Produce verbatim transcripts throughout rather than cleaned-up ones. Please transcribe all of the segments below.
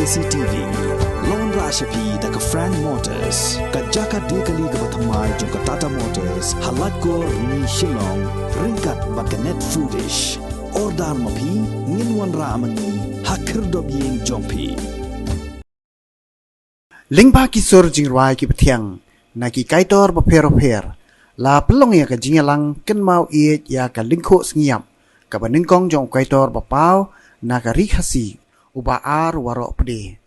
C T V. Long ra sha phi da ka Frank Motors, ka jaka die kali kaba thymmai jong ka Tata Motors, ha Laitkor, Rni, Shillong, ryngkat bad ka Net Foodish. Order ma phi, ngin wanrah ma ngi ha khyrdop ïing jong phi. Lyngba ki sur jingrwai kiba thiang na ki kaitor bapher bapher, la pynlong ïa ka jingïalang kynmaw ïeit ïa ka lyngkhuh sngi ïap kaba nyngkong jong u kaitor ba paw na ka Ri Khasi, u Bah R. Waroh Pde.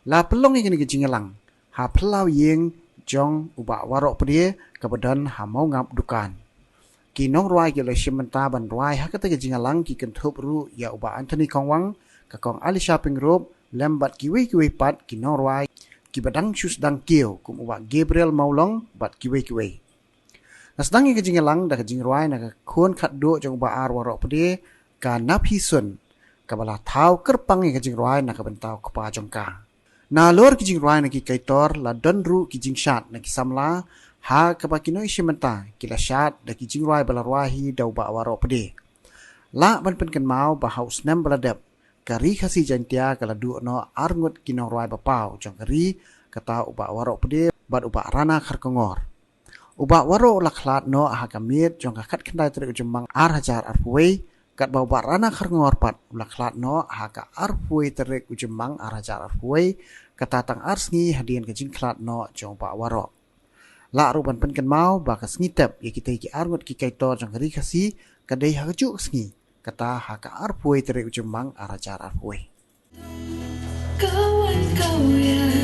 La pynlong ïa kane ka jingïalang ha phyllaw ïing jong u Bah Waroh Pde kaba don ha Mawngap Dukan. Ki nongrwai ki la shim bynta ban rwai ha kata ka jingïalang ki kynthup ruh ïa u Bah Anthony Khongwang, ka Kong Alisha Pyngrope, lem bad kiwei kiwei pat ki nongrwai kiba dang shu sdang kiew, kum u Bah Gabriel Mawlong bad kiwei kiwei. La sdang ïa ka jingïalang da ka jingrwai na ka khun khatduh jong u Bah R. Waroh Pde, ka Naphi Sun, kaba la thaw kyrpang ïa ka jingrwai na ka bynta u kpa jong ka. Nalor ki jingrwai na ki kaitor, la don ruh ki jingshad na ki samla, ha kaba ki nongshim bynta ki la shad da ki jingrwai ba la rwai hi da u Bah Waroh Pde. Lah ban pynkynmaw ba ha u snem ba la dep, ka Ri Khasi Jaiñtia ka la duh noh arngut ki nongrwai ba paw jong ka ri, kata u Bah Waroh Pde bad u Bah Rana Kharkongor. U Bah Waroh u la khlad noh ha ka miet jong ka khatkhyndai tarik u Jymmang ar hajar arphew wei, katba u Bah Rana Kharkongor pat u la khlad noh ha ka arphew wei tarik u Jymmang ar hajar arphew wei, kata tang ar sngi hadien ka jingkhlad noh jong u Bah Waroh. Lah ruh ban pynkynmaw ba ka sngi tep ïa kita ki arngut ki kaitor jong ka Ri Khasi ka dei ha kajuh ka sngi, kata ha ka arphew wei tarik u Jymmang ar hajar arphew wei. Kawan kawan,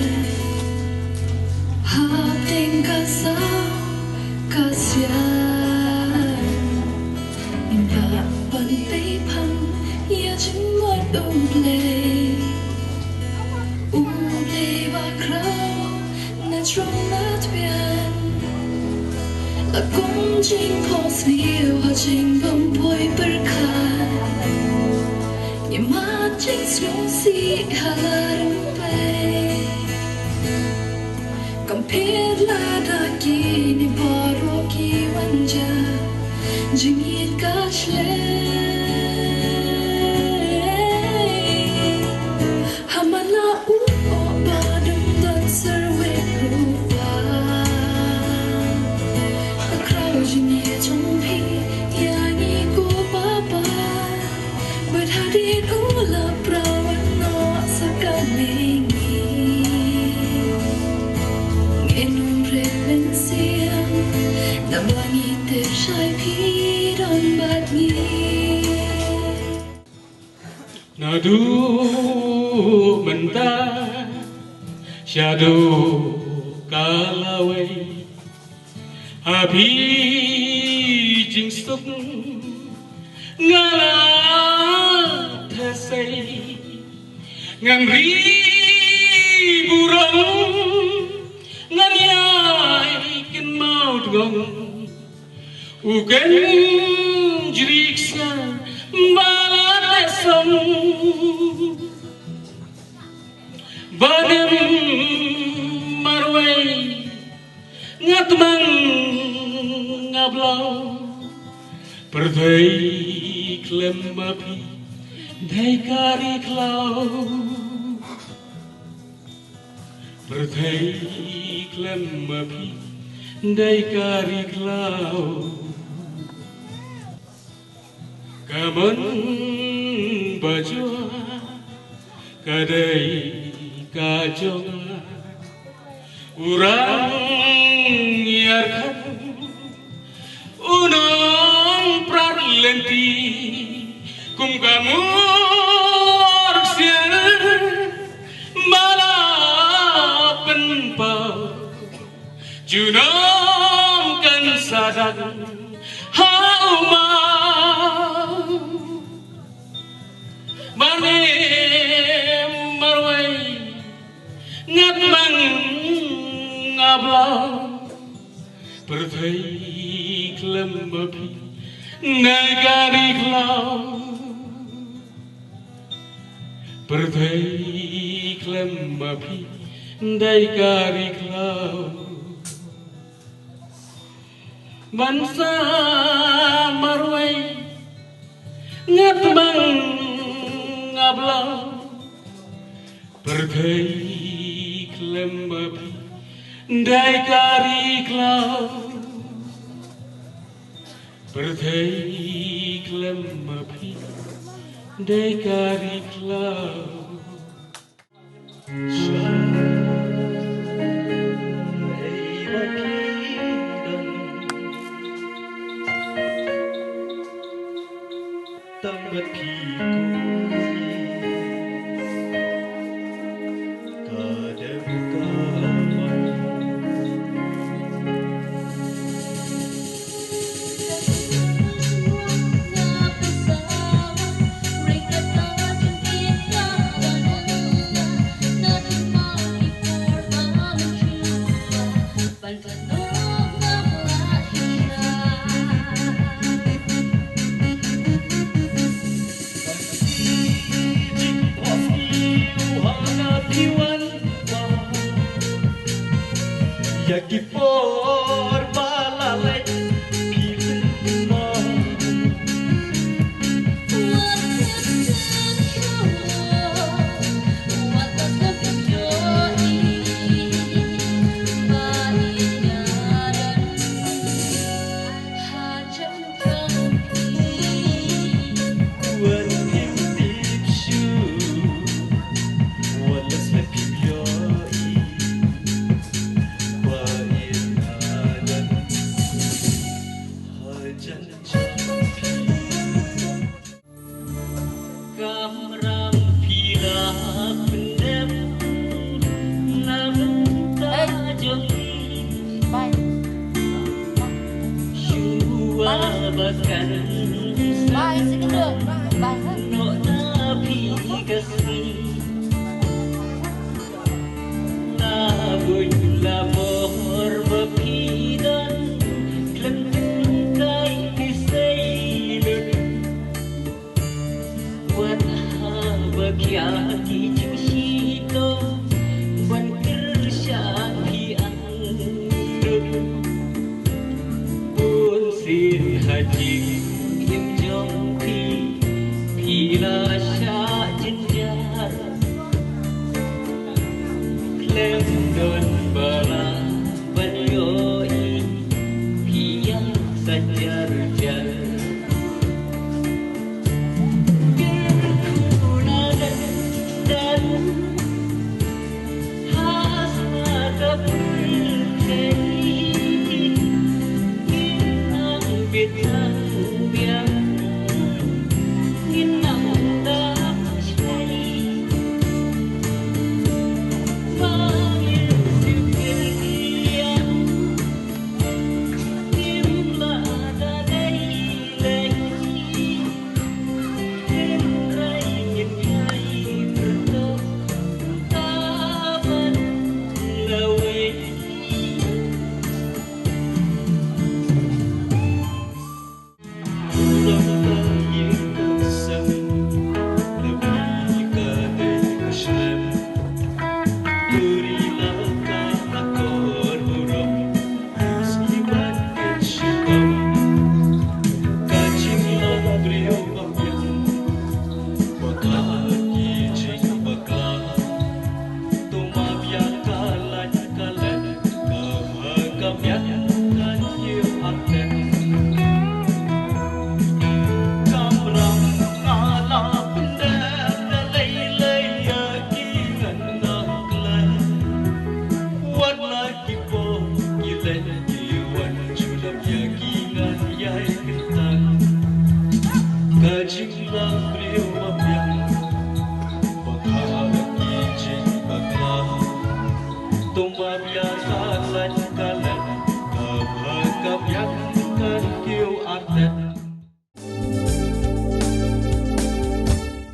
hapdeng ka saw ka sian, ba ban pei phang ïa jingmut U Blei. U Blei ba khraw na jrong na tbian, la kum jingphohsniew ha jingbym poi pyrkhat. Ïa ma jingsngewsih ha la rympei. Kam pher lada kine baroh ki wan jia jingïeit ka shlei. Ha man la u oh ba dum don syrwet ruh ba, ka khraw jingïeit jong phi ïa ngi ko Baba. Bad hadien u la prawan noh sa kane ngi, ngin ym rit mynsiem, naba ngi tip shai phi don bad ngi. Naduh mynta shaduh ka lawei, ha phi jingsuk nga la theh sei. Ngan ri burom, ngan ïai kynmaw tnga. U kynjri ksiar ba la teh song, ba ngam marwei, nga tmang nga blau. Pyrthei khlem ma phi dei ka ri khlaw. Pyrthei khlem ma phi dei ka ri khlaw. Ka mon ba jua ka dei ka jong nga. U rang ïar kham u nongprat lynti, kum ka mur ksiar ba la pynpaw. Junom kan sa dak ha u maw. Ba ngam marwei, nga tmang nga blau. Pyrthei khlem ma phi dei ka ri khlaw. Pyrthei khlem ma phi dei ka ri khlaw. Ban sa marwei, nga tmang nga blau. Pyrthei khlem ba phi dei ka ri khlaw. Pyrthei khlem ba phi dei ka ri khlaw. Kamram phi la pyndep na bynta jong ngi. Shuwa ba kan sa noh na phi ka sngi. Na buit la bor ba phi don khlem tyntai phi sei lut. Wat haba khia ki jingshitom ban kyrshan phi angnud. Bunsien ha jingim jong phi, phi la shah jynjar. Khlem don ba lah ban ïohi phi ïa sa jar jar. Kyrkhu na dang dan ha sa ka pyrthei. Ngin nang bit nang biang, ngin nang dap shlei. Ba ngin shu pyrkhat ïa ngim lah da dei lei. Hynrei ngin ïai pyrkhat ka ban lawei.